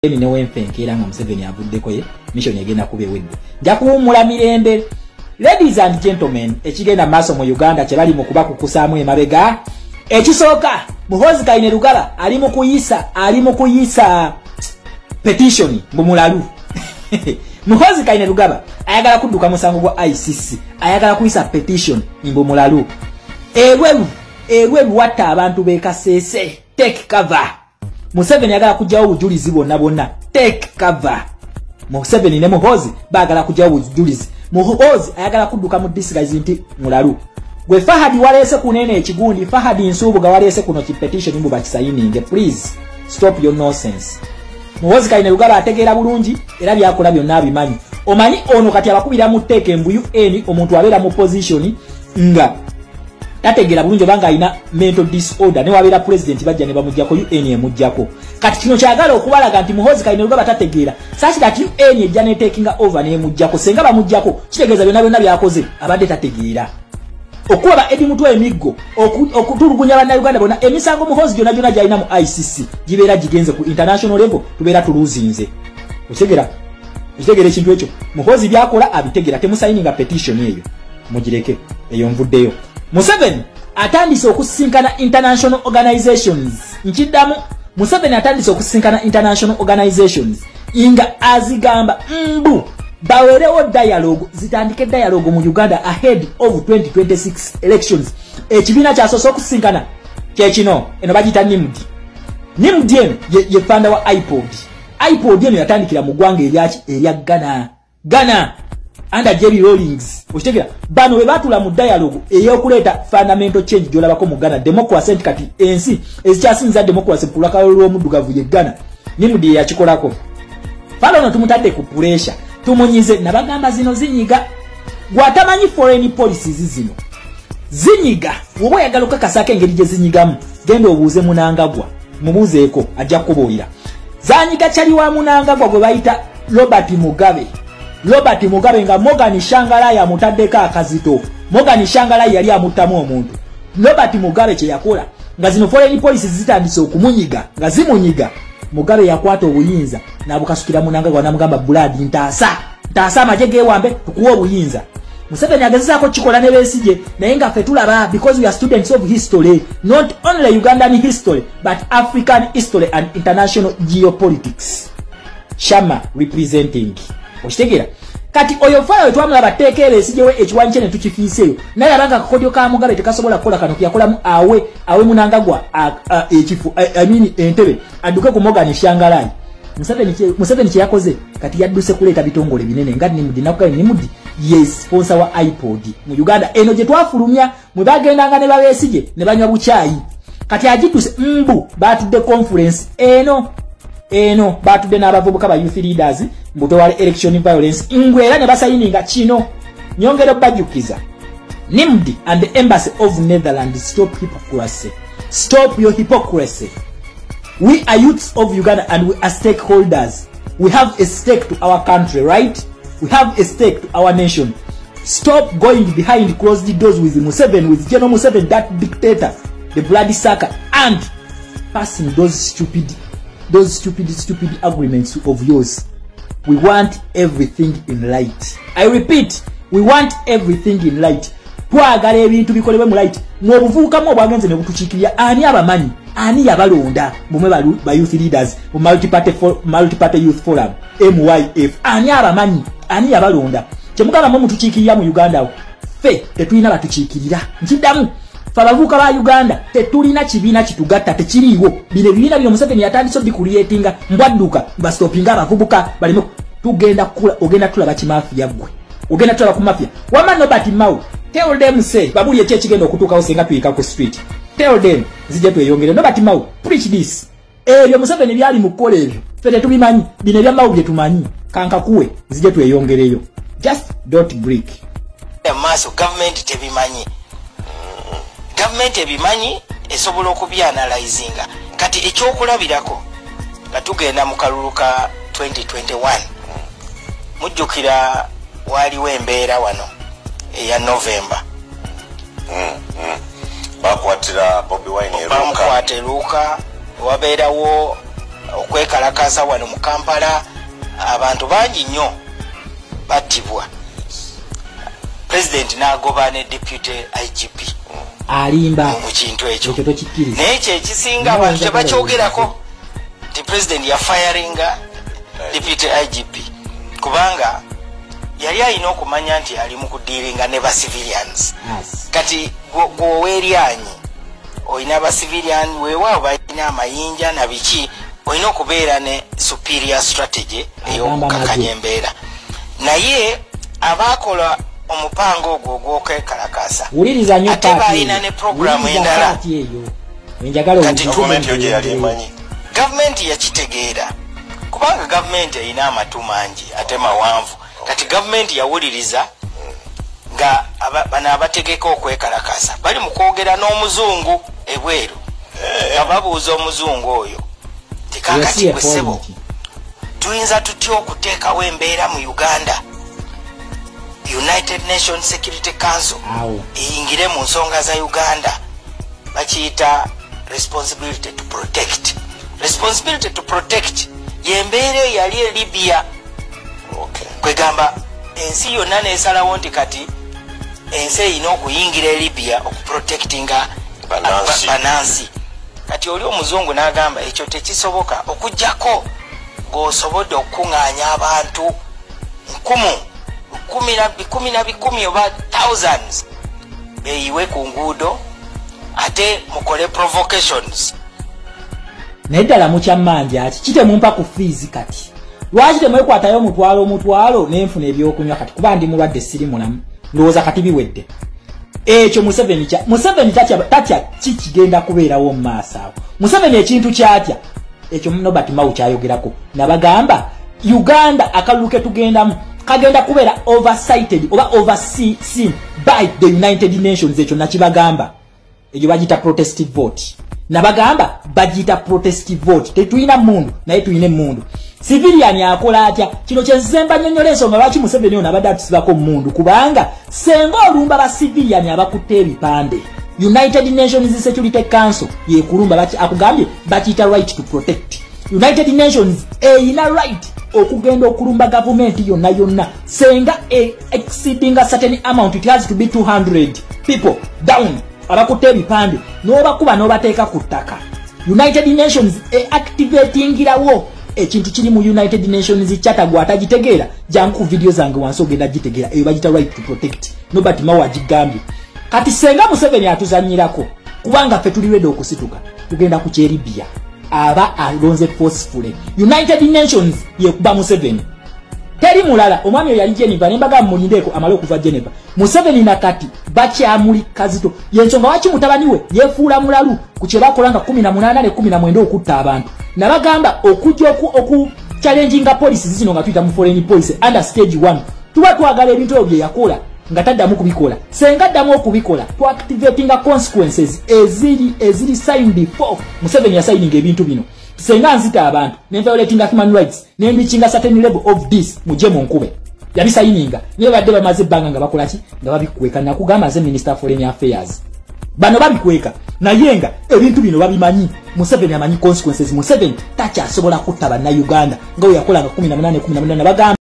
Ne wenfenkeera nga Museveni avuddeko, ye mission egenda kuba ewedde, nja kuwummula mirembe. Ladies and gentlemen, ekigenda maaso mu Uganda kye bali mu kubakukusaamu emabega, ekisooka, Muhoozi Kainerugaba ali mu kuyisa petition mbu mulalu. Muhoozi Kainerugaba ayagala kudduka musango gwa ICC, ayagala kuyisa petition mbu mulalu. Ebweru watta abantu bekaseese, take cover. Museveni ayagala kugyawo obujulizi bwonna bwonna, take cover. Museveni ne Muhoozi baagala kugyawo obujulizi. Muhoozi ayagala kudduka mu disguise nti mulalu. Gwe Fahadi waleese kunene ekigundi, Fahadi Nsubuga waleese kuno ki petition mbu bakisayininge, please stop your nonsense. Muhoozi Kainerugaba ategeera bulungi era byakola byonna abimanyi. Omanyi ono kati abakubira mu tteeka embu UN, omuntu abeera mu position nga tategeera bulungi obanga alina mental disorder, ne wabeera president bajja ne bamuggyako, UN emuggyako. Kati kino kyagala okubalaga nti Muhoozi Kainerugaba tategeera such that UN ejja netekinga over n'emuggyako. Senga bamuggyako, kitegeeza byonna byonna byakoze abadde tategeera. Okuba ba Eddie Mutwe emiggo, okutulugunya bannayuganda bonna, emisango Muhoozi gyonna gyonna gyalina mu ICC gibeera gigenze ku international level, tubeera tuluzinze. Okitegera? Okitegera ekintu ekyo? Muhoozi byakola abitegera. Temusayininga petition eyo, mugireke eyo, nvuddeyo. Museveni atandise okusisinkana international organizations. Nkiddamu, Museveni atandise okusisinkana international organizations nga azigamba mbu bawerewo dialogue, zitandike dialogue mu Uganda ahead of 2026 elections. Ekibiina kyasoose okusisinkana kyekino, eno bagiyita NIMD. NIMD eno ye founder wa IPOD. IPOD eno yatandikira mu ggwanga eryaki? Erya Ghana. Ghana under Jerry Rawlings. Okitegera? Bano bwe batula mu dialogue ey'okuleeta fundamental change gy'olabako mu Ghana, democracy, nti kati ensi ezikyasinza democracy ku lwakalo lw'omuddugavu ye Ghana. NIMD ye yakikolako. Falo ono tumutadde ku pressure, tumunyize. Nabagamba zino zinyiga. Gwatamanyi foreign policies zino zinyiga, woba oyagala okukakasako engeri gye zinyigamu, genda obuuze Mnangagwa, mubuuzeeko, ajja kukubuulira. Zanyiga kyali wa Mnangagwa gwe bayita Robert Mugabe. Robert Mugabe nga Morgan Tsvangirai amutaddeko akazito. Morgan Tsvangirai yali amuttamu omuntu. Robert Mugabe kye yakola nga zino foreign policies zitandise okumunyiga, nga zimunyiga, Mugabe yakwata obuyinza n'abukasukira Mnangagwa, namugamba, "Blood, ntaasa, ntaasa amagye gewambe tukuwa obuyinza." Museveni agezezaako kikola ne Besigye, naye nga ffe tulaba, because we are students of history, not only Ugandan history but African history and international geopolitics. Shama representing. Okitegeera? Kati oyo fala we twamulaba teeka Besigye we ekiwanyi kye ne tukifiiseeyo, naye abanga akakodyo ka Mugabe tekasobola kukola kano keyakolamu awe Mnangagwa ekifo, I mean entebe, adduke ku Morgan Tsvangirai. Museveni kye yakoze kati, yadduse kuleeta bitongole binene nga NIMD. Nakugaye NIMD ye sponsor wa IPOD mu Uganda eno gye twafulumya, mwe bagendanga ne babesigye ne banywa bukyayi. Kati agidduse mbu batudde conference eno, batudde n'abavubuka ba youth leaders mbu twewale election violence, ngwe era ne basayininga kino. Nyongera bajjukiza, NIMD and the Embassy of Netherlands, stop hypocrisy, stop your hypocrisy. We are youths of Uganda and we are stakeholders. We have a stake to our country, right? We have a stake to our nation. Stop going behind closed doors with Museveni, with General Museveni, that dictator, the bloody sucker, and passing those stupid agreements of yours. We want everything in light. I repeat, we want everything in light. Twagala ebintu bikolebwe mu light. Mwobuvubukamu obwagenze ne butukiikirira, ani abamanyi? Ani yabalonda mumwe ba youth leaders mu multi-party youth forum, MYF? Ani abamanyi? Ani yabalonda? Kyemugamba mwe mutukiikirira mu Uganda, ffe tetulina batukiikirira. Nkiddamu, fe abavubuka ba Uganda tetulina kibiina kitugatta, tekiriiwo. Bino ebibiina bino Museveni yatandise obikuliyetinga mbwadduka basitopinga abavubuka baleme. Tugenda kukula, ogenda tulaba kimafiya ggwe, ogenda tulaba ku mafia. Wama Nobert Mao, tell them, say babuli eki ekigenda okutuukawo senga tuyika ku street. Tell them, nzije tweyongere. Nobert Mao, preach this. Ebyo Museveni byali mu kukola ebyo ffe tetubimanyi. Bino ebya Mao bye tumanyi. Kankakuwe, nzije tweyongereyo. Just don't break. Maaso gavumenti tebimanyi, gavumenti ebimanyi, esobola okubyanalizinga. Kati ekyokulabirako, nga tugenda mu kalulu ka 2021, mujjukira waaliwo embeera wano eya Novemba. Bakwatira Bobi Wine. Bamukwata eruuka, wabeerawo Okwekalakasa wano mu Kampala, abantu bangi nnyo battibwa. President n'agoba ne deputy IGP. Alimba. Mu kintu ekyo. Ekyo tokikkiriza. Naye kye ekisinga abantu tebakyogerako nti president yafiringa deputy IGP, kubanga yali alina okumanya nti ali mu kudealinga ne ba civilians. Kati gw'oweeryanyi olina aba civilian, weewaawo balina amayinja na biki, olina okubeera ne superior strategy ey'okukakanya embeera. Naye abaakola omupango ogwo ogw'okwekalakasa Wuliriza nnyo ate part balina eyo. ne program Wuliriza endala. part eyo. Enjagala Kati owulirize. Gavumenti yo gye yali emanyi. Gavumenti yakitegeera, kubanga gavumenti erina amatu mangi ate mawanvu. Kati gavumenti yawuliriza nga bano abategeka okwekalakasa bali mu kwogera n'omuzungu ebweru, nga babuuza omuzungu oyo tikakati, Eyo si gwe ssebo, point. tuyinza tutya okuteekawo embeera mu Uganda, United Nations Security Council Awo. eyingire mu nsonga za Uganda? Bakiyita responsibility to protect. Responsibility to protect yembeera eyali e Libya. Kwegamba ensi yonna nesalawo nti kati ensi erina okuyingira e Libya okuprotectinga Bannansi. Bannansi. Kati oli omuzungu n'agamba ekyo tekisoboka okugjako ng'osobodde okukuŋŋaanya abantu nkumu kumi na bikumi na bikumi oba thousands beeyiwe ku nguudo, ate mukole provocations. Naye ddala mukyammanja ki kitemumpa ku fees? Kati lwaki temwekwatayo omutwalo omutwalo nenfuna ebyokunywa kati, kuba ndi mulwadde, siri mulamu? Ndowooza kati biwedde. Ekyo Museveni kya Museveni tatya, tatya ki kigenda kubeerawo mu maaso awo. Museveni ekintu kyatya ekyo Norbert Mao kyayogerako. Nabagamba Uganda akalulu ke tugendamu kagenda kubeera oversighted oba overseen by the United Nations. Ekyo nakibagamba, ekyo bagiyita protestive vote. Nabagamba bagiyita protestive vote. Tetulina mundu, naye tulina emundu. Civilian akola atya? Kino kyenzemba nnyonnyola ensonga lwaki Museveni ono abadde atusibako mundu, kubanga senga olumba ba civilian abakutte ebipande, United Nations Security Council yekulumba. Akugambye bakiyita right to protect. United Nations eyina right okugenda okulumba gavumenti yonna yonna senga exceeding a certain amount. It has to be 200 people down abakutte ebipande, n'obakuba n'obateeka ku ttaka. United Nations eactivatingirawo ekintu kiri mu United Nations Charter. Gwe atagitegeera, jangu ku video zange wansi ogenda gitegeera. Eyo bagita right to protect. Norbert Mao agigambye. Kati senga Museveni atuzanyirako, kubanga ffe tuli ready okusituka tugenda ku kyeribya, aba alonze forcefully, United Nations yekuba Museveni, teri mulala. Omwami oyo yali Geneva, nembaga mulindeeko amale okuva Geneva. Museveni nakati bakyamuli kazito. Yensonga waki mutabani we yefuula mulalu ku kye bakola nga 18 ne 19 okutta abantu. Nabagamba okujja oku challenginga policies zino nga tuyita mu foreign policy under stage 1, tuba twagala ebintu ebyo bye yakola nga taddamu kubikola. Senga addamu okubikola, tuactivatinga consequences eziri signed before Museveni yasigninga ebintu bino. Senga nzita abantu, nenviolatinga human rights, nembreachinga certain level of this, mujje mu nkube. Yabisigninga, naye badde bamaze ebbanga nga bakola ki? Nga babikweka. Nakugamba nze Minister of Foreign Affairs, bano babikweka, naye nga ebintu bino babimanyi. Museveni amanyi consequences. Museveni takyasobola kutta bannayuganda nga we yakolanga 18 18. Bagamba